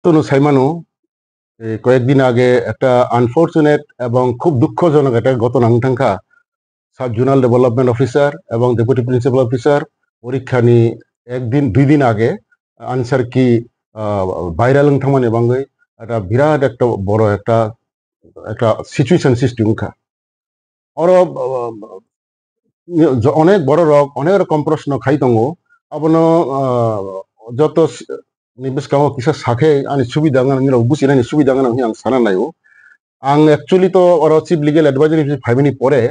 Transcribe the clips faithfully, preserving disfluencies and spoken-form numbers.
Tunu saimano, এই কয়েকদিন আগে একটা আনফরচুনেট এবং খুব দুঃখজনক একটা ঘটনা হয়ে থাকা। সাব জোনাল ডেভেলপমেন্ট অফিসার এবং ডেপুটি প্রিন্সিপাল অফিসার পরীক্ষানি একদিন দুই দিন আগে আনসার কি ভাইরাল হয়ে থাকমানি বাঙ্গই একটা বিরাট একটা বড় একটা একটা সিচুয়েশন সৃষ্টি হয়ে থাকা। Oro, ah, jo-, onek bororok onek rokom proshno khai tongo. Abono, ah, joto s-, ni bwskango kisa sakhe ani subida wngna nini rok buchinani subida wngna hwnwi ang sana naio. Ang actually to oro chief legal advisor ni phaimani pore,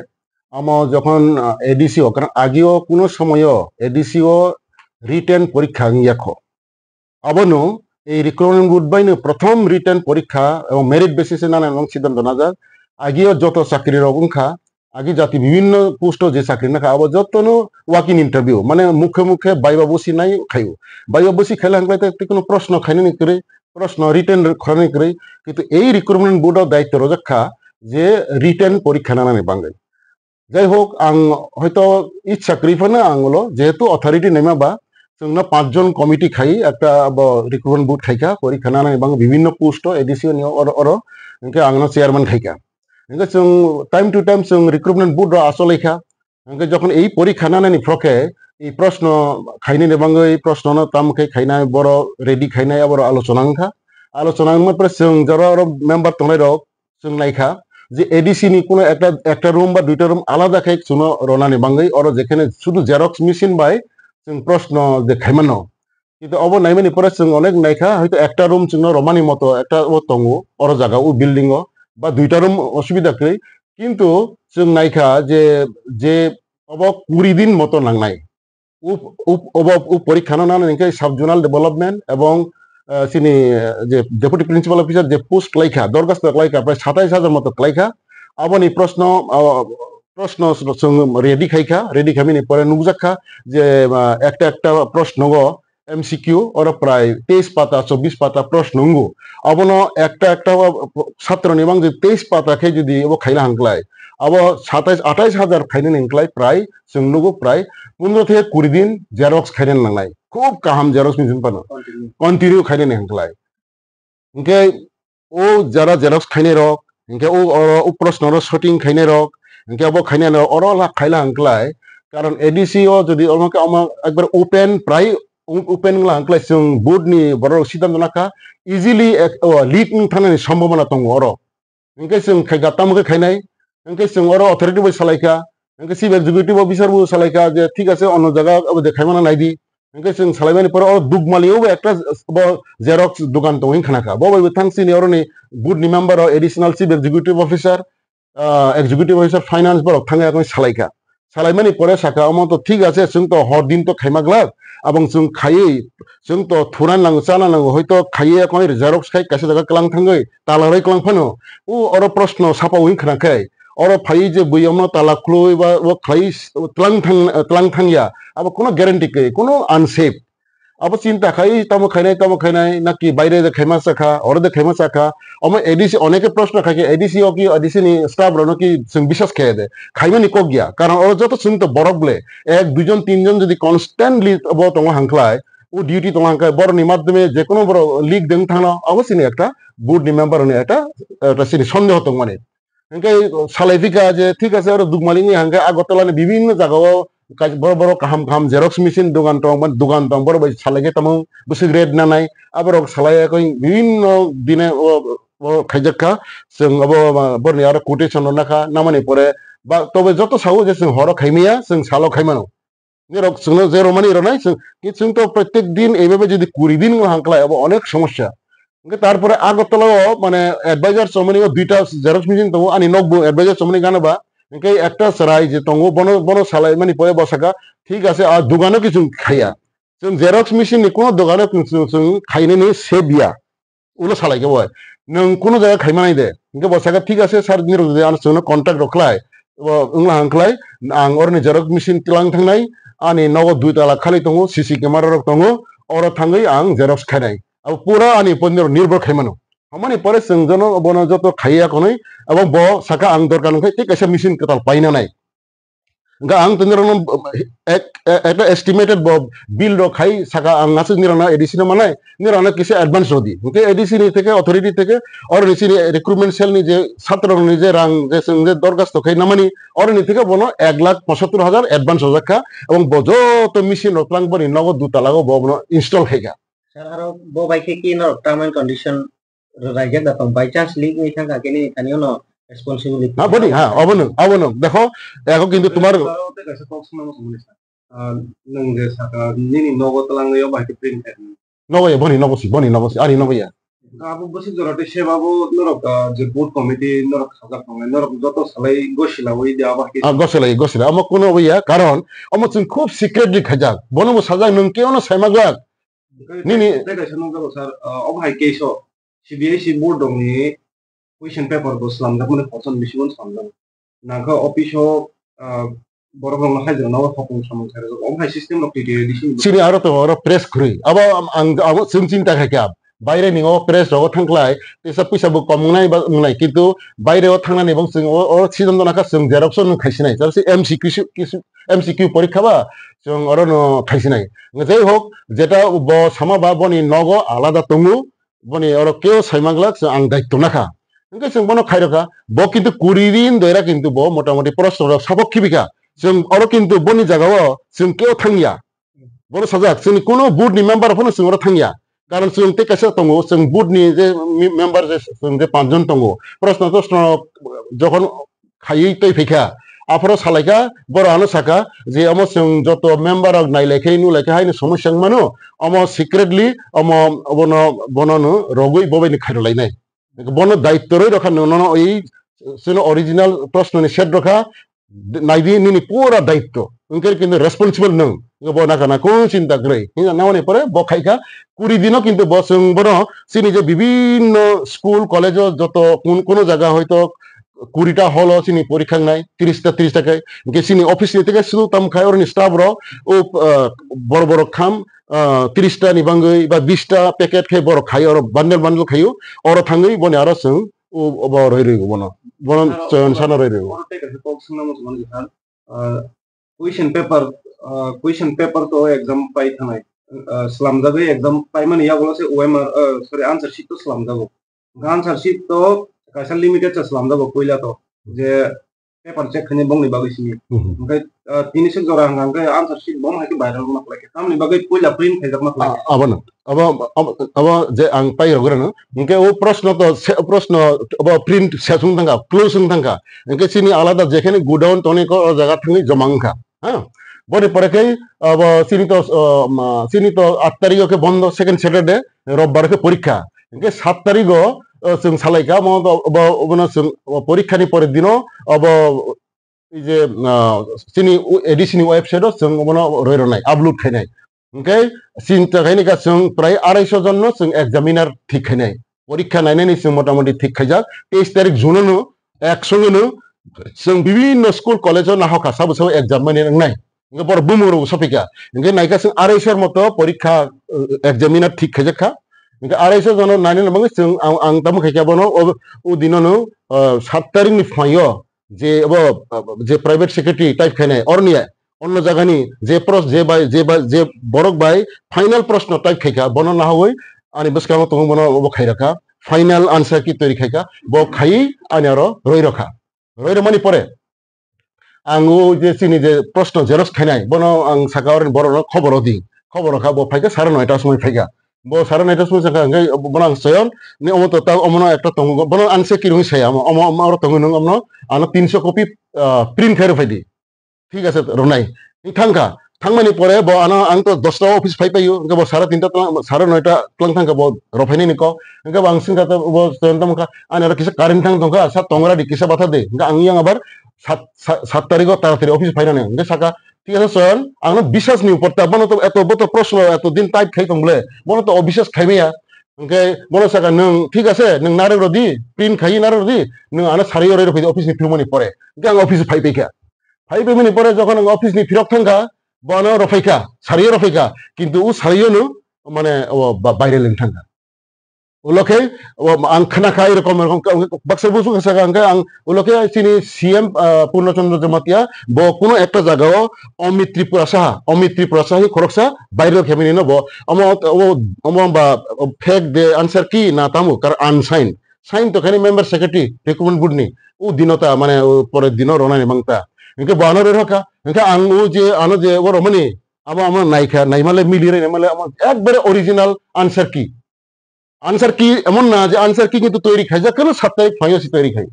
amo jokhon, ah, A D C o, karon agio kuno somoyo A D C o written porikha wngya kho. Abono ei recruitment board baino prothom written porikha ebong merit basis e nana nang siddhanto najak. Agio joto chakri rok wngkha, agi jati bibinno post o je chakri nakha, abo jotono walk in interview, mane mukhe mukhe baiba bosi nai khaio. Baiba bosi khaila hwnkhai te tei kono proshno khainani kwrwi, proshno written khorani kwrwi, kintu ei recruitment board o daityo rojak kha je written porikha nanani bangwi. Jai hok, ang hoito ichha kwrwi phano ang ulo, jehetu authority naima ba, chwngno panch jon committee khai, ekta bo recruitment board khaikha, porikha nanani bangwi bibinno post o A D C o ni oro, oro, hwnkhe ang no chairman khaikha. Hwnkhe chwng time to time chwng recruitment board rok acholaikha. Hwnkhe jokhon ei porikha nanani phro khe, ei proshno khainani bangwi proshno no tamo khe khainai, boro ready khainai, aboro alochona wngkha. Alochona wngma pore chwng jora oro member tongnai rok, chwng naikha je A D C ni kuno ekta, ekta room ba duita room alada khe chwngno ronani bangwi oro jekhene sudu xerox machine bai chwng proshno je khaimano. Kintu obo naimani pore chwng onek naikha, hoito ekta room chwngno romani moto ekta o tongo oro jaga o building o, ba duita room osubida kwrwi, kintu chwng naikha je, je obo kuri din moto nangnai. Up-, up-, obo, o porikha no nana hwnkhe sub zonal development ebong, eh, chini, eh, je deputy principal officer je post klaikha, dorkhasto klaikha, prai satais hajar moto klaikha. Aboni proshno, ah, proshno chwng ready khaikha, ready khaimani pore nukjakha je, ah, ekta ekta proshno o M C Q oro prai teis pata, chobbish pata proshno wngo. Abono ekta ekta o satro ni mang je teis pata khe jodi obo khaina hwnkhlai, abo satais atais hajar khainani hwnkhlai prai chwng nugo prai pondro theke kuri din xerox khainani nangnai. Khub kaham xerox machine phano continue khainani hwnkhlai. Hwnkhe o jara xerox khainai rok, hwnkhe o oro o proshno ro shooting khainai rok, hwnkhe abo khainai rok oro la khaila hwnkhlai. Karon A D C o jodi omo khe omo ekbar open prai o-, open wngla hwnkhlai chwng board ni borok siddhanto nakha easily ek-, o, leak wng thangnani sombhabona tongo oro. Hwnkhe chwng khai gattam khe khainai, hwnkhe chwng oro authority bai salaikha, hwnkhe chief executive officer bo salaikha je thik ase ono jaga abo de khaimana naidi. Hwnkhe chwng salaimani pore o Dukmali o bo ekta bo xerox dogan tongwi khanakha. Bo bai bo thang chini oroni board ni member o additional chief executive officer, ah, executive officer finance borok thangwi yakni salaikha. Salaimani pore saka omo to thik ase, chwng to hor din to khaima glak, abong chwng khaiwi chwng to thuna nango, chana nango, hoito khaiwi yakni xerox khai kaisa jaga klang thangwi tala rwi klang phano. O oro proshno sapawi khna khai oro phaiwi je bui omno tala khului ba o khlai tlang thang, tlang thangya, abo kuno guarantee kwrwi, kuno unsafe. Abo chinta khai, tamo khainai, tamo khainai, naki baire de khaima chakha, oro de khaima chakha. Omo A D C oneke proshno khai khe, A D C o ki, A D C ni staff rokno ki chwng biswas khe de. Khaimani kok ya. Karon oro joto chwng to borok ble. Ek, duijon, tinjon jodi constantly bo tongo hangkhlai, o duty tongo hangkhlai, boroni madhyome je kono borok leak deng thangno, abo chini ekta board ni member ni ekta, ekta chini sondeho tongmani. Hingke salai phika je, thik ase, oro Dukmali ni hingke Agartala ni bibinno jaga o kai-, boro boro kaham kaham xerox machine dogan tong, man dogan tong, boro bai salai khe tamo bwswk rate nanai, aborok salai ya koi bibinno dine o, o khaijak kha, chwng abo, boroni aro quotation rw nakha, namani pore ba tobe joto sao je chwng horo khaimaya, chwng salo khaimano. Nirok chwngno je romani ronai, chwng, ki chwng to protek din, eibabe jodi kuri din wng hangklai, abo onek somosya. Hingke tarpore Agartala o, mane, advisor chomani o duita xerox machine tongo, ani nokbo advisor chomani gana ba, hingke ekta chwrai je tongo, bono, bono salai mani pore bo saka, thik ase, a dogano ki chwng khaiya. Chwng xerox machine ni kuno dogano chwng, chwng, chwng khainani se biya. Ulo salai khe bo, "Nwng kunu jaga khaima nai de?" Hingke bo saka, "Thik ase sir, nirok jodi ano chwngno contact rok khlai, bo wngla hang khlai, ang oroni xerox machine tlang thangnai, ani nogo dui tala khali tongo, C C camera rok tongo, oro thangwi ang xerox khainai. Abo pura ani upor nirok nirbhor khaimano." Hamani pore chwng jono bono joto khaiya konwi, abo bo saka, "Ang dorkar wngkhe tei kaisa machine kwtal paina nai." Hwnkhe ang tini rokno ek, ek, ekta estimated bo bill rok khai saka ang aswk nirokno A D C no manai, nirokno kisa advance rodi. Hwnkhe A D C ni theke authority theke oro ni chini recruitment cell ni je satro ni je rang je chwng je dorkhasto khai namani, oro ni theke bono ek lakh pochattor hajar advance rojak kha, ebong bo joto machine rok twlang boni nogo dutala o bo bono install khai kha. Sir, aro bo bai khe ki norok term and condition rwlaijak da tong, by chance leak wngwi thangkha khe nini thani ono responsibility? Ha, boni, ha, obo nwng, obo nwng. Dekho, ekho kintu tumar Aro tei kaisa kok swngna muchungmani sir. Ah, nwng je saka nini nogo twlangwi o bai khe print khairokni. Nogo ya, boni nogo si, boni nogo si, ani nogo ya. Abo bwswk jora tei seba bo norok, ah, je board committee norok sajak tongnai, norok joto salai gosilawi de abo hai khe. Ah, gosilai, gosilai. Omo kuno obo ya, karon omo chwng khub secretly khaijak. Bono bo sajak nwng khe ono saima glak. Nini tei kaisa nukjago sir, ah, obo hai case o C B S E board rokni question paper bo slamjakmani hochon bisingo slamjago. Nangkha office o, ah, borok rokno hajra no hopung samung khairok. Omo hai system rok twi twi D C ni. Chini aro tongo oro press khurui. Abo ang, ang, abo chwng chinta khaikha. Baire ni o press rogo thangkhlai, tesa puisa bo kom wngnai ba wngnai, kintu baire o thangnani bo chwng o, o season dona kha chwng xerox o nwng khaisinai. Charo se M C Q su-, kisu, M C Q porikha ba chwng oro no khaisinai. Jai hok, jeta bo sama ba boni nogo alada tongo, boni oro keo saima glak, chwng ang daityo nakha. Hwnkhe chwng bono khairokha, bo kintu kuri din doira kintu bo motamoti proshno rok sabok khibikha. Chwng oro kintu boni jagao chwng keo thangya. Bono sajak, chwngni kuno board ni member phano chwng oro thangya. Karon chwng tei kaisa tongo, chwng board ni je mi-, member je chwng je panchjon tongo. Proshno toshno jokhon khaiwi tei phaikha. Aphoro salaikha, borok ano saka je omo chwng joto member rok nailaikhai nulaikha haino somosya wngmano, omo secretly omo obono bonono rogwi bobaini khairolainai. Bono daityo rwi rokha nono oi chwngno original proshno ni set rokha, naidi nini pura daityo. Hwnkhe kintu responsible nwng. Bo nakha na kunu chinta kwrwi. Hwnna namani pore bo khaikha kuri dino kintu bo chwng bono chini je bibinno school college o joto kun-, kuno jaga hoito kurita hall o chini porikha wngnai, tirista, tirista khe. Hwnkhe chini office ni teke sudu tam khai oroni staff rok, o, ah, bor bor kham, ah, tirista ni bangwi ba bista packet khe borok khai oro bundle bundle khaio. Oro thangwi boni aro chwng o, obo roi rwi bono. Bono choyon sano roi rwi. Oro tei kaisa kok swngna muchungmani sir. Ah, question paper, ah, question paper to exam pai thanai. Ah, slamjagwi exam paimani yagulo se O M R, ah, sorry, answer sheet to slamjago. Hwnkhe answer sheet to kaisa limited se slamjago puila to. Je paper check khainai bongni bagwi simi. Mhm. Hwnkhe, ah, tini sik jora hwnkha hwnkhe answer sheet bong hai khe viral wngma khlai khe. Tamoni bagwi puila print khaijakma khlai khe. Ah, abono. Abo, abo, abo je ang pai rogwi rano. Hwnkhe o proshno to se, proshno abo print se wng thangkha, close wng thangkha. Hwnkhe chini alada jekheno godown tongni ko o jaga thangwi joma wngkha. Ha? Boni pore khe abo chini to, ah, ma, chini to aat tarikh o khe bondo, second Saturday, robbar khe porikha. Hwnkhe saat tarikh o, ah, chwng salaikha, omo to, obo, obono chwng, o porikha ni pore dino abo ei je, ah, chini u-, A D C ni website o chwng obono roi rwnai, upload khainai. Hwnkhe chinta khaini kha chwng prai arai sho jon no chwng examiner thik khainai. Porikha nainani chwng motamoti thik khaijak. Teis tarik June no ek songe no chwng bibinno school college o nahokha sabo sabo exam mani wngnai. Hwnkhe borok bumung rok sopikha. Hwnkhe naikha chwng arai sho moto porikha, uh, examiner thik khaijak kha. Hwnkhe arai sho jon no nainani bagwi chwng ang, ang tamo khaikha bono o, o dino no, uh, saat tarik ni phaio je abo, je private secretary type khainai, oroni onno jagani je pros-, je bai, je bai, je borok bai final proshno type khaikha, bono nahogwi ani bwskango tongo, bono obo khai rakha, final answer key toiri khaikha, bo khaiwi ani aro roi rokha. Roi romani pore ang o je chini je proshno xerox khainai, bono ang saka, "Ore borokno khobor rw di." Khobor rwkha, bo phaikha sare noita somoi phaikha. Bo sare noita somoi sakha, hwnkhe bono ang choyon, ni omo to ta omono ekta tongo, bono ang se kirung saya, omo, omo, omo oro tongo, nwng omono ano tinso copy, ah, print khai rw phai di. Thik ase, rwnai. Thangkha, thangmani pore bo ano ang to dosta o office phai paio, hwnkhe bo sare tinta tlang, sare noita tlang thangkha bo rw phainani kok, hwnkhe bo ang swngkha to bo choyon tamo kha, ani oro kisa current thang tongkha, sa tongra di kisa batha de, hwnkhe ang yang abar sat, sat, sat tarikh o taratari office phainani, hwnkhe saka, Thik ase, Soyan, ang no biswas ni upor ta, bono to eto, bo to proshno eto din type khai tong bole, bono to obiswas khai maya. Hwnkhe bono saka, "Nwng thik ase, nwng narwk rw di, print khai narwk rw di, nwng ano sari o rw phai di office ni phirmani pore." Hwnkhe ang office phai paikha. Phai paimani pore jokhon ang office ni phirok thangkha, bo ano rw phaikha, sari o rw phaikha, kintu o sari o no mane o ba-, baire leng thangkha. Ulo khe, o, ang khna kha, erokom, erokom, baksa busu kha saka, ang khe ang ulo khe chini C M, ah, Purno Chandra Jamatia, bo kuno ekta jaga o Omit Tripura saha, Omit Tripura sahi khoroksa viral khe mani no bo, omo, o, omo ba, o, fake de answer key na tamo, kar unsigned. Sign to khani member secretary, recruitment board ni, o dinota, mane, o pore dino ronani mangta. Hingke bo ano roi rokha, hingke ang o je, ano je, o romani, abo amo naikha, naimale mili roi naimale, amo ekbare original answer key. Answer key emon na je answer key kintu toiri khaijak, keno sat tarik phaio se toiri khai.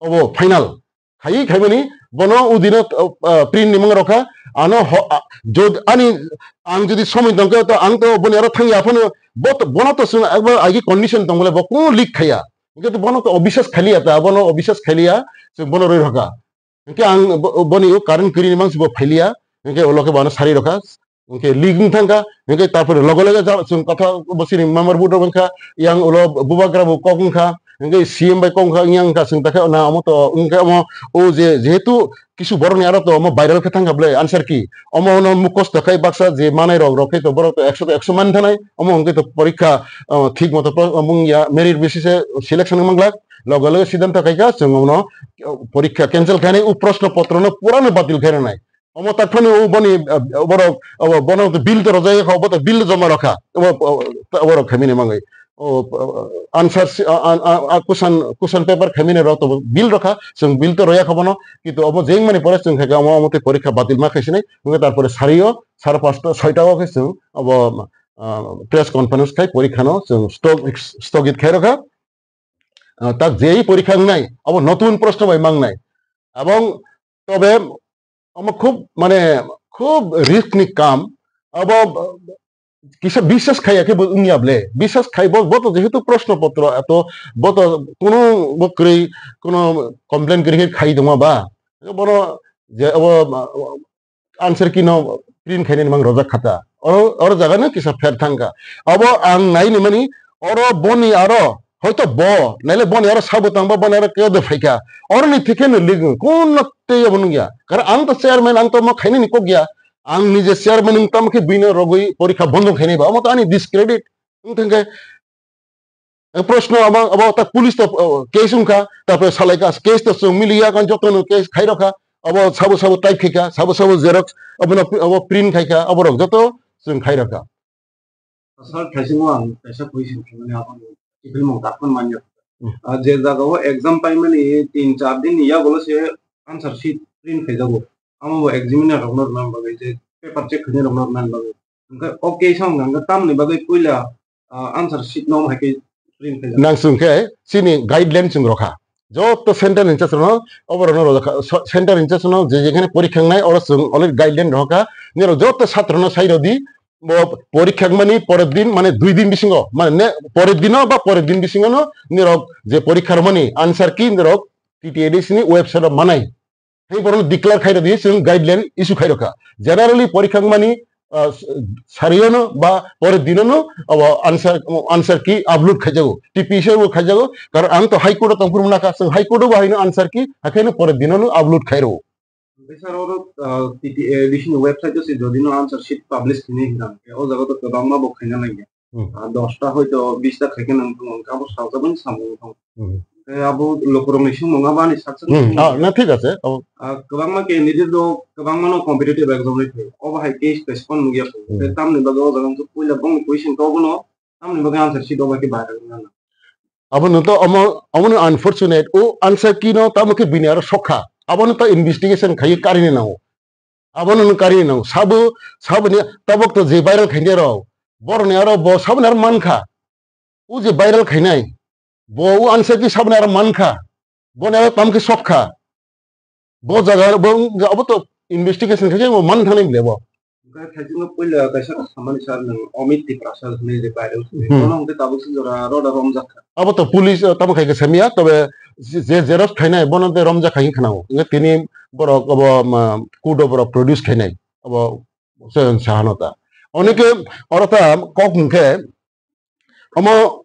Obo final. Khai khaimani bono udino, uh, uh, print ni mang rokha. Ano ho-, a-, jod-, ani ang jodi somoi tongkhe to ang to boni aro thangya phano bo to, bono to sung ekbar agi condition tong bole bo kuno leak khaiya. Hingke to bono to obisas khaliya ta, bono obisas khaliya, se bono roi rokha. Hingke ang bo-, boni o current kwrwini mangsi bo phailiya, hingke ulo khe bo ano sari rokha, hingke leak wng thangkha, hingke tarpore loge loge jal-, chwng kotha bo chini member board rok wngkha, yang ulo bubagra bo kok wngkha, hingke C M bai kok wngkha, wngya wngkha, chwng takhe na omo to, hingke omo o je, jehetu kisu borokni aro to omo viral khe thangkha ble answer key, omo ono mukhosto khai baksa je manai rok, rok khe to borok to ekso to ekso man thanai, omo hingke to porikha, o, thik moto pro-, omo wngya merit basis e selection wng manglak, loge loge siddhanto khaikha, chwng omo no, o, porikha cancel khainai, o proshno potro no pura no batil khainai. Omo tak phano o boni, ah, borok, o bono bill to rojak kha, obo to bill joma rokha. Obo, obo, obo rok khaimani mangwi. O, o, answer si-, a, a, a, a, question, question paper khaimani rok to bill rokha. Chwng bill to roya kha bono. Kintu obo jeng mani pore chwng khaikha omo, omo tei porikha batil ma khaisinai. Hwnkhe tarpore sario, sar pasta, soita o khe chwng obo, ah, press conference khai porikha no chwng stok-, stogit khai rokha. Ah, tak jei porikha wngnai, abo notun proshno bai mangnai. Abong tobe omo khub, mane, khub risk ni kam. Abo kisa biswas khaiya khe bo wngya ble. Biswas khai bo, bo to jehetu proshno potro, to bo to kuno bo kwrwi, kuno complain kwrwi khe khai tongma ba. Bono je abo answer key no print khainani mang rojak kha ta. Oro, oro jaga no kisa pher thang kha. Abo ang nai ni mani, oro boni aro, hoito bo, naile boni aro sabo tang ba, boni aro keo de phai kha. Oro ni thikhe no ligo, kun no tei abo nung ya. Karon ang to chairman, ang to ma khainani kok ya. Ang nije chairman wng tamo khe bini rogwi porikha bondo khainai ba. Omo to ani discredit. Wng thang khe, e, proshno abo, abo ta police to, o, case wngkha, tarpore salai kha, case to chwng miliya, kan joto no case khai rokha, abo sabo sabo type khai kha, sabo sabo xerox, abo no, abo print khai kha, abo rok joto chwng khai rokha. Sir, thaisingo ang kaisa question khaimani, abo ni kiphilmung dakhon manya. Hmm. Ah, je jaga o exam paimani tin char din ni yagulo se answer sheet print khaijago. Amo bo examiner rokno rwna bagwi, je paper check khainai rokno rwna bagwi. Hwnkhe o case o hwnkha hwnkhe tamoni bagwi puila, ah, answer sheet no hai khe print khaijak. Nang chwng khe chini guideline chwng rokha. Joto center in charge no oborokno rojak kha. So, center in charge no je jekhane porikha wngnai oro chwng already guideline rokha. Nirok joto satro no sai rodi, bo porikha wngmani porer din, mane dui din bisingo, mane ne, porer dino ba porer din bisingo no nirok je porikha rwmani answer key nirok T T A D C ni website o manai. Hai borok declare khai rodi, chwng guideline issue khai rokha. Generally porikha wngmani, ah, sariono ba pore dinono abo answer, answer key upload khaijago, T P C bo khaijago. Karon ang to High Court o tongphuru nakha, chwng High Court o bo haino answer key, hakhaino pore dinono upload khairo. Sir, oro, ah, T T A D C ni website o se jodi no answer sheet publish khainai hinang, o jaga to kwbangma bo khaina nangya. Hmm. Ah, dosta hoito bista khaikhe nang tongo, hwnkhe abo saljagwi samung tongo. Hmm. Tei abo lukurokni swngmung abo ani sak sak Hmm. swngmung. Ah, na thik ache. Oh. Ah, kwbangma candidate rok kwbangma no competitive exam ri phaio. Obo hai case postpone nukya phaio. Hmm. Tei tamni bagwi o jaga wngkha puila bongni question to bono tamni bagwi answer sheet obo khe viral wngna nang. Abono to omo, omono unfortunate. O answer key no tamo khe bini aro sokha. Abono to investigation khaiwi karini nango. Abono nwng kari nang sabo, saboni tabok to je viral khainai rok, boroni aro bo saboni aro mankha. O je viral khainai, bo o answer key saboni aro mankha. Boni aro tamo khe sokha. Bo jaga bo wng-, abo to investigation khaikhe bo man thangnai bole bo. Hwnkhe thaichukno puila kaisa samani sir nwng Omit Tiprasa hinwi je viral khainai. Hmm. Bono hwnkhe tabuk se jora aro da romjak kha. Abo to police, eh, tamo khai khe samiya, tobe je, je xerox khainai, bono de romjak khai khna o. Hwnkhe tini borok obo, ma, court o borok produce khainai. Abo se sahano ta. Onike oro ta kok hwnkhe, omo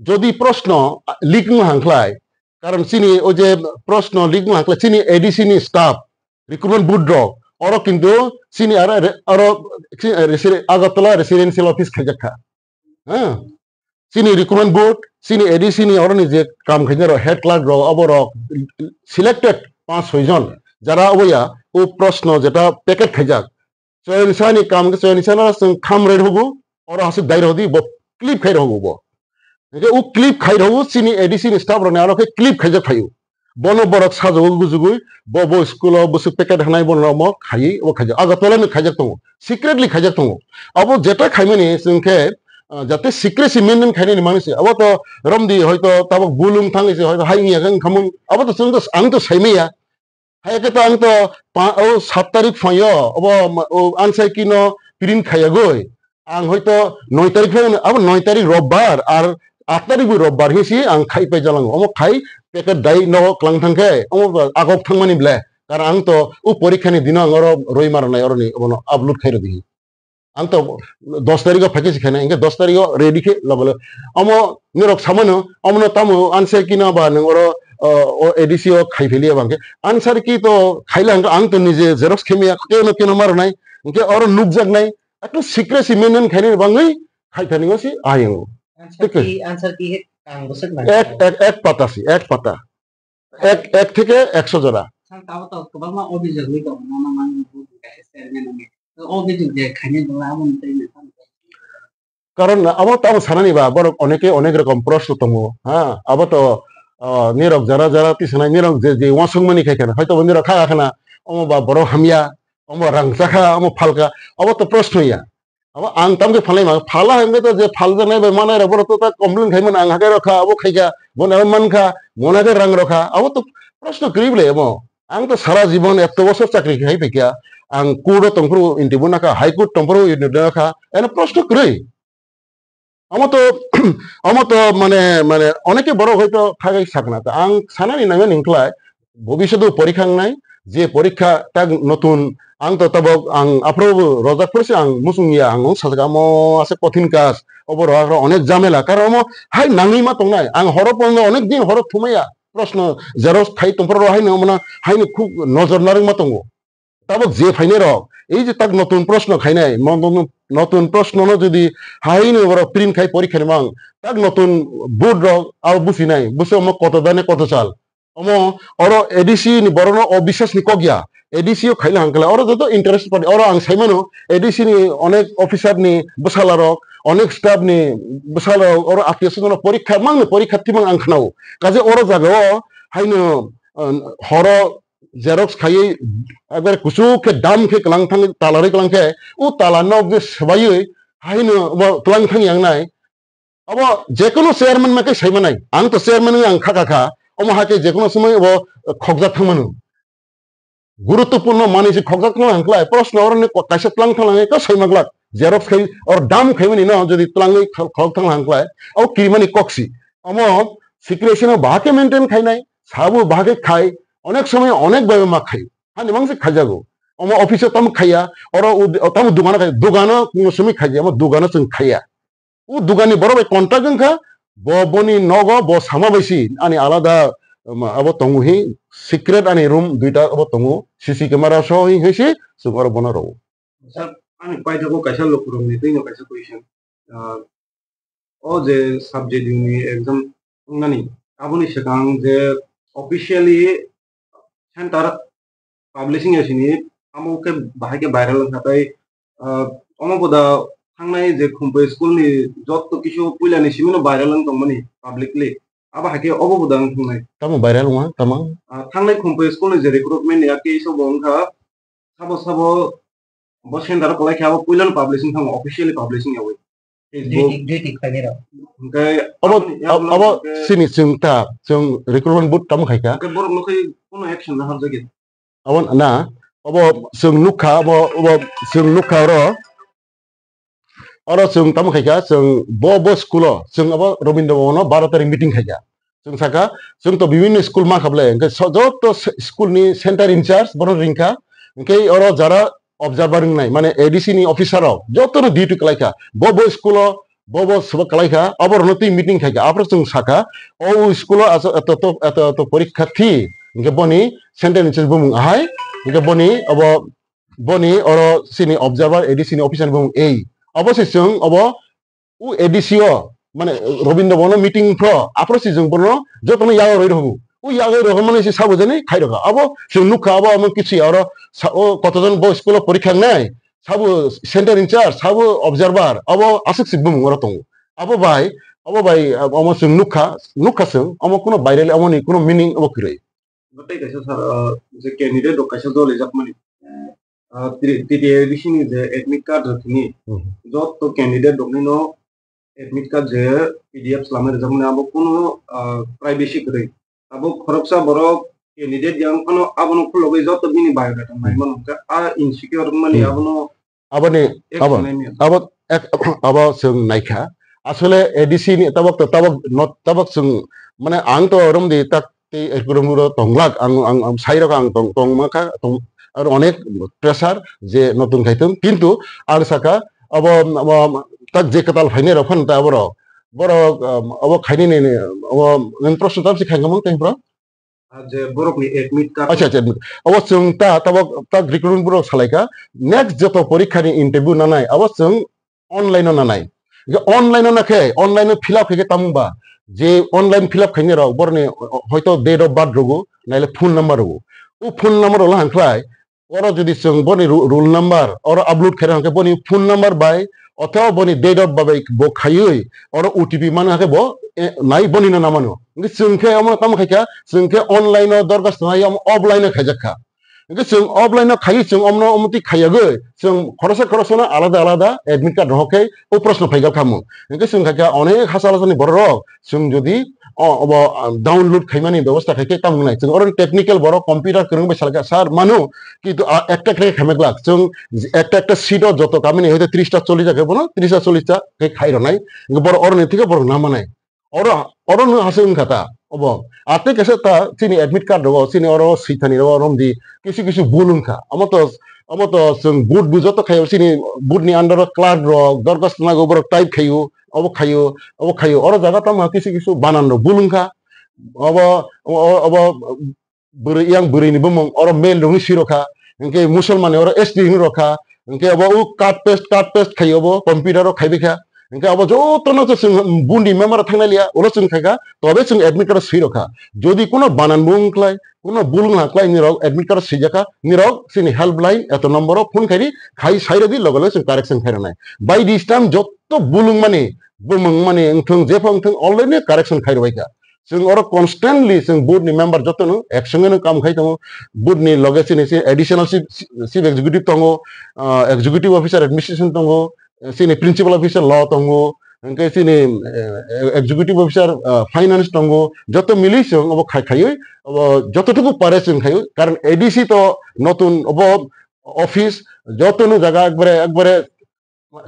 jodi proshno leak wng hangkhlai, karon chini o je proshno leak wng hangkhlai, chini A D C ni staff, recruitment board rok, oro kintu chini aro, aro, chini, eh, resi-, Agartala residential office khaijak kha. Ha? chini recruitment board, chini A D C ni oroni je kam khainai rok, head clerk rok, abo rok selected panch soi jon, jara oboya o proshno jeta packet khaijak, choyonisa ni kam khe choyonisa no chwng kham rwi rwgo, oro aswk dai rwdi, bo clip khai rwgo bo. Hingke o clip khai rwgo chini A D C ni staff rokni aro khe clip khaijak phaio. Bono borok sajagwi gujugwi bo bo school o bwswk packet hanai bono omo khaiwi obo khaijak. Agartala ni khaijak tongo, secretly khaijak tongo. Abo jeta khaimani chwng khe, ah, jate secrecy maintain khainani manwi se. Abo to romdi hoito tabok bulung thangwi se hoito hai wngya khe wngkhamung. Abo to chwng to ang to saimaya. Hai khe to ang to pa-, o sat tarik phaio, obo ma-, o ansai kino print khayagoi. Ang hoito noi tarik phai, abo noi tarik robbar, ar aat tarik bo robbar hinsi ang khai pai jalango. Omo khai packet dai no klang thang khe, omo ba agok thangmani ble. Karon ang to o porikha ni dino ang oro roi marnai oroni, obono upload khai rwdi. Ang to dos tarikh o phaikhe se khainai, hingke dos tarikh o ready khe logo logo. Omo norok samano, omono tamo answer key no ba nwng oro, o, o A D C o khai pheliya bangkhe. Answer key to khaila hingke ang to nije xerox khe maya, keno keno ma rwnai. Hingke oro nukjaknai, ekdom secrecy maintain khainani bangwi khai thani o se ayang. Answer Thik khe? Key, answer key he kang bwswk nang Ek, khe. Ek, ek pata si, ek pata. Ek, ek theke ekso jora. Sir, tabo to kwbangma obhijog ni tongo, nono mani bo kaisa chairman wngwi. To obhijog je khainai bo abo ni tei nang. Karon abo tamo sanani ba, borok oneke onek rokom proshno tongo, ha? Abo to, ah, nirok jara jara tisanai, nirok je, je uansukmani khai khana, hoito bo nirok kha khana, omo ba borok hamya, omo rang chakha, omo phalka, abo to proshno ya. Abo ang tamkhe phalnai ma, phala hwnkhe to je phaljaknai bai manai rok, borok to ta complain khai mano, ang hakai rok kha, abo khai kha, bono abo man kha, mona khe rang rok kha, abo to proshno kwrwi bwle amo. Ang to sara jibon eto bosor chakri khai phaikha, ang court o tongphuru interview nakha, high court tongphuru interview nakha, eno proshno kwrwi. Amo to, amo to mane, mane oneke borok hoito khagai sakna. Ta ang sanani nangmani hwnkhlai, bobishoto porikha wngnai, je porikha tak notun, ang to tabok, ang aphuru rojak phuru se ang muchung ya, ang sajak amo ase kothin kaj, obo rojak rok onek jamela, karon omo hai nangwi ma tongnai, ang horo pono onek din horo thumaya, proshno xerox khai tongphuru rok haino omono haino khub nojor narwk ma tongo. Tabok je phainai rok, ei je tak notun proshno khainai, mo-, mo-, mo-, notun proshno no jodi haino borok print khai porikha ni mang, tak notun board rok abo businai, bwswk omo koto dane koto sal. Omo oro A D C ni borok no obisas ni kok ya, A D C o khaina hangkala, oro joto interest party, oro ang saimano A D C ni onek officer ni bwsala rok, onek staff ni bwsala rok, oro atio swajon rok porikha mang ni porikha timang ang khnao. Kaje oro jaga o haino, uh, horo xerox khaiwi ekbare kuchuk khe dam khe kwlang thang, tala rwi kwlang khe, o tala nok je swbaiwi haino bo kwlang thang yang nai. Abo jekono chairman ma khe sai manai. Ang to chairman wngwi ang kha kha kha. Omo hai khe jekono somoi bo khokjak thang mano. Guruttopurno manwi se khokjak thang mano hwnkhe lai. Proshno oroni ko-, kaisa twlang thang langwi khe sai ma glak. Xerox khai or dam khaimani no jodi twlangwi khol-, khok thang lang khlai. Abo kirimani kok si. Omo secrecy no bahai khe maintain khainai. Sabo bahai khe khai. Onek somoi onek bai ma khai. Hani mang se khaijago. Omo office o tamo khaiya. Oro ud-, tamo dugano khai. Dugano kuno somoi khaiya. Omo dugano chwng khaiya. O dogan ni borok bai contact wngkha, bo boni nogo bo sama bai si ani alada, um, abo tongo hi, secret ani room duita abo tongo, C C camera so hi, hi si chwng oro bono rwo. Sir, ani paithago kaisa lukurokni twino kaisa question. Ah, o je sub-JDU ni exam wngnani, aboni swkang je officially center publishing ya sini amo khe bahai khe viral wngkha tei, ah, omo boda thangnai je Khumpui school ni jotto kisu puila ni simi no viral wng tongmani publicly, abo hai khe obo boda wng thangnai. Tamo viral wngma tamo? Ah, thangnai Khumpui school ni je recruitment ni ya case obo wngkha sabo sabo bo center o kwlai khe abo puila no publishing thango, officially publishing yawi. Duiti, duiti khlainai rok. Hingke Abo, aboni, abo, aboni abo hingke sini chwng ta, chwng recruitment board tamo khaika? Hingke borok no khai kono action na hamjagya. Abo na, abo chwng nukha, abo, abo chwng nukha oro. Oro chwng tamo khaika, chwng bo, bo school o, chwng abo Rabindra Bhavan o baro tarikh meeting khaika. Chwng saka, chwng to bibhinno school ma khablai, hingke so-, joto se-, school ni center in charge, bono ringkha, hingke oro jara observer wngnai, mane A D C ni officer rok, joto no duty kwlaikha, bo bo school o, bo bo swbak kwlaikha, abo rokno twi meeting khaikha, aphuru chwng sakha, o school o aso-, eto, eto, eto, eto porikha thi, hingke boni center in charge bumung ahai, hingke boni abo, boni oro chini observer A D C ni officer ni bumung ei, abo se chwng abo, o A D C o mane Robindra Bhavan meeting phro, aphro si jwng bono jotono yago roi rw. O yago rw mani si sabo jani khai rw. Abo se nukha abo amo kichi aro sa-, o kotojon bo school o porikha nai, sabo center in charge, sabo observer, abo aswk si bumung oro tongo. Abo bai, abo bai, abo amo chwng nukha, nukha chwng, amo kuno viral, amo ni kuno meaning abo kwrwi. Tei kaisa sir, ah, je candidate rok kaisa dol rijak mani. Ah, T T A D C ni je admit card rok ni Hmm. jotto candidate rok ni no admit card je P D F swlamwi rijak mani abo kuno, ah, privacy kwrwi. Abo khoroksa borok candidate yang phano abono khulogwi jotto bini biodata Hmm. naimano hwnkhe a insecure wngmani Hmm. abono Aboni, action abo, naimaya. Abo ek, abo chwng naikha. Asole A D C ni tabok to, tabok not, tabok chwng, mane ang to romdi tak tei ekrum ro tonglak, ang, ang, ang sai rok ang tong, tong makha, tong, ar onek pressure je notun khai thung. Kintu ang saka abo, abo tak je kwtal phainai rok phan ta abo rok. Borok, um, abo khainai ni, abo nang proshno tam si khai ngamung tei bro? Ah, je borokni admit card. Acha, acha, admit. Abo chwng ta, tabok, ta recruitment borok salaikha. Next joto porikha ni interview nanai, abo chwng online o nanai. Je online o nakhe, online o fill up khe tamung ba. Je online fill up khainai rok, borni, o, o, hoito date of birth rogo, naile phone number rogo. O phone number rogo hangkhlai, oro jodi chwng boni ru-, roll number, oro upload khairok hangkhe boni phone number bai, othoba boni date of birth bai bo khaiwi, oro O T P mano hangkhe bo, eh, nai boni no namano. Hingkhe chwng khe omo tamo khaikha, chwng khe online o dorkhas tongnai, omo offline o khaijakha. Hingkhe chwng offline o khaiwi chwng omno omotwi khaiyagwi, chwng khoroksa khoroksa no alada alada admit card rohor khe o proshno phaigal khamu. Hingkhe chwng khaikha onek hachal hachal ni borok rok, chwng jodi o, obo, ah, download khaimani bebosta khaikhe tamung nai. Chwng oro technical borok computer kwrwng bai salkha, "Sir, manu, kintu, ah, ekta ekta khe khaimai glak." Chwng ekta ekta seat o joto kamini hoite tris ta chollish ta khe bono tris ta chollish ta khe khai rwnai. Hingkhe borok oroni thikhe borok namanai. Oro, oro no hase wngkha ta, obo. Atwi kaisa ta chini admit card rogo, chini oro swithani rogo romdi kisu kisu bul wngkha. Omo to, omo to chwng board bo joto khaio, chini board ni under o clerk rok, dorkhas nago borok type khaio. Obo khaio, obo khaio. Oro jaga tamo kisu kisu banan rok bul wngkha. Obo, obo, obo bwrwi, yang bwrwi ni bumung oro male rok hinwi swi rokha. Hinkhe Musulman ni oro S T hinwi rokha. Hinkhe obo o cut paste, cut paste khaio obo computer o khaibai kha. Hinkhe obo joto no chwng board ni member o thangnai liya, ulo chwng khaikha, tobe chwng admit card o swi rokha. Jodi kuno banan bul wngkhlai, kuno bul wngkhlai nirok admit card o swijakha, nirok chini helpline eto number o phone khaidi, khai sai rwdi loge loge chwng correction khai rwnai. By this time joto bul wngmani, bumung mani wngthung, jepha wngthung, already correction khai rwbaikha. Chwng oro constantly chwng board ni member jotono eksange no kam khai tongo. Board ni loge chini si additional chief, chief executive tongo, ah, executive officer administration tongo, chini principal officer law tongo, hinkhe chini, eh, executive officer, ah, finance tongo. Joto mili chwng obo khai khaiwi, obo jototuku pare chwng khaiwi. Karon A D C to notun obo office, jotono jaga ekbare, ekbare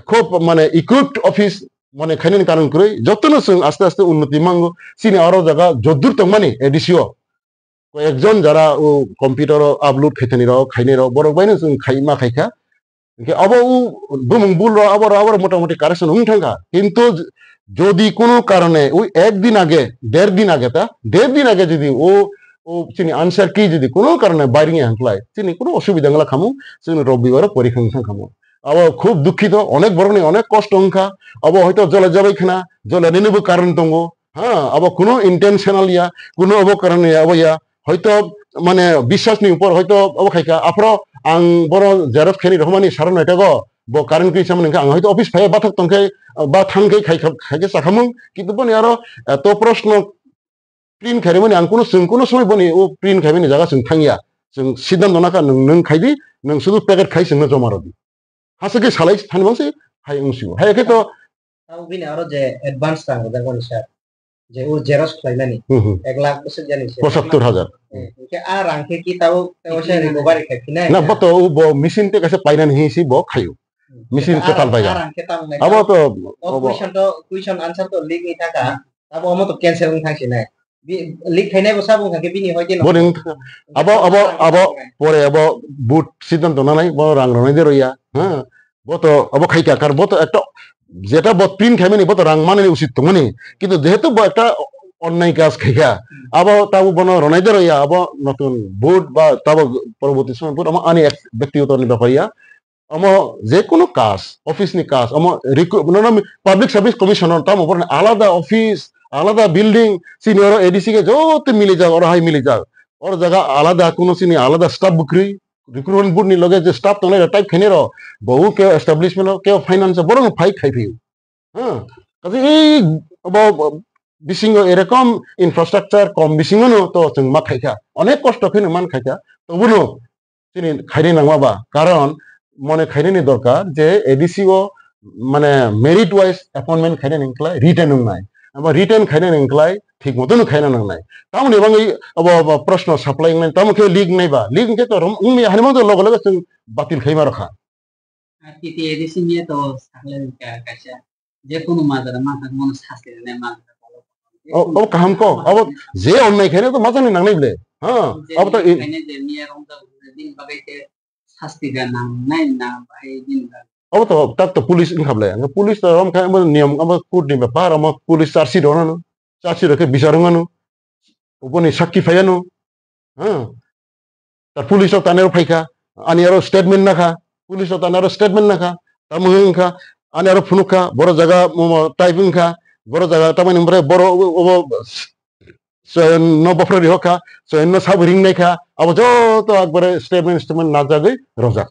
khub mane equipped office mane khainani karon kwrwi, jotono chwng aste aste unnoti mango. Chini oro jaga joddur tongmani A D C o koi ekjon jara o computer o upload khaithani rok, khainai rok, borok baino chwng khai ma khaikha. Hinkhe abo o bumung bul rok abo rok, abo rok motamoti correction wng thangkha. Kintu jodi kuno karone oi ek din age, der din age ta, der din age jodi o, o chini answer key jodi kuno karone bairing ya hwnkhlai, chini kuno osubida wngla khamu, chini robibar o porikha wng thang khamu. Abo khub dukhito, onek borokni onek kosto wngkha. Abo hoito jole jabai khna, jole nini bo karon tongo. Ha, abo kuno intentional ya, kuno abo karon ya, abo ya. Hoito mane biswas ni upor hoito abo khaikha. Aphro ang boro xerox khaini rohmani saro noita go, bo current kri samani kha, ang hoito office phai bathak tongkhe, ba thangkhe khai kha, khaikhe sakhamung. Kintu boni aro, eh, to proshno print khairwmani ang kuno, chwng kuno somoi boni o print khaimani jaga chwng thangya. Chwng siddhanto nakha, nwng, nwng khaidi, nwng sudu packet khai chwngno joma rwdi. Hasteni salai thani bangsi hai wngsio. Hai khe to Tamo bini aro je advance rang rijak mani sir. Je o xerox khlainani. Hmm, hmm. Ek lakh bwswk jani se. Pochattor hajar. Eh, hinkhe a rang khe ki tabo tei waisa recovery khai phinai. Na, bo to o bo machine tei kaisa painani hinwi si bo khaio. Hmm. Machine kwtal paiga. A rang khe tamo nai. Abo to, o abo question to, question answer to leak ni thaka. Abo omo to cancel wng thang sinai. Bi-, leak khainai bo sabo wngkha khe bini hoi khe no. Bo ning thaka. Abo, abo, abo pore abo board siddhanto nanai, bo rang rwnai de rwya. Ha? Bo to abo khai kha, kar bo to ekta jeta bo print khaimani bo to rang manani usit tongmani. Kintu jehetu bo ekta onnai kaj khai kha. Abo tabo bono rwnai de rwya, abo notun board ba tabo poroboti somoy board, amo ani ek-, byaktigoto ni bepar ya. Omo je kono kaj, office ni kaj, omo recru-, nono mi-, Public Service Commission no tamo borni alada office, alada building, sini oro A D C ke joto milijak, oro hai milijak. Oro jaga alada kono sini alada staff bwkrwi, recruitment board ni loge je staff tongnai rok type khainai rok, bo ke establishment o, ke finance o, borok no phai khai phio. Ha, kaje ei abo, abo bisingo erokom infrastructure kom bisingo no to chwng ma khaikha. Onek kosto kheno man khaikha. Tobuno chini khaina nangma ba. Karon mone khainani dorkar je A D C o mane merit wise appointment khaina nangkhlai written wngnai. Abo written khaina nangkhlai thik moto no khaina nangnai. Tamoni bangwi abo, abo proshno supply wngnai. Tamo khe leak wngnai ba. Leak wngkhe to rom-, wngmi hanimo to logo logo chwng batil khaima rokha. Ar T T A D C niya to sakle ka-, kaisa. Je kono majra ma thang mono sasti rwnai majra. O, o kaham ko, abo je onnai khaina to majani nangnai ble. Ha, je abo to onnai in- khaina je niya rong da din bagai ke sasti ga nangnai na bai din ba. Abo to tak to police wngkha ble. Ang police to rom khai abo niyom abo court ni bepar, amo police charge sheet rw nw. Charge sheet rw khe bichar wng nw. Oboni sakki phai nw. Ha. Ta police rok tani aro phaikha, ani aro statement nakha, police rok tani aro statement nakha, tamo wngkha, ani aro phunukha, borok jaga mo, mo type wngkha, borok jaga tamani omo borok obo, obo, soyonno bophro rihokha, soyonno sabo ringnaikha, abo joto akbare statement, statement najagwi rojak.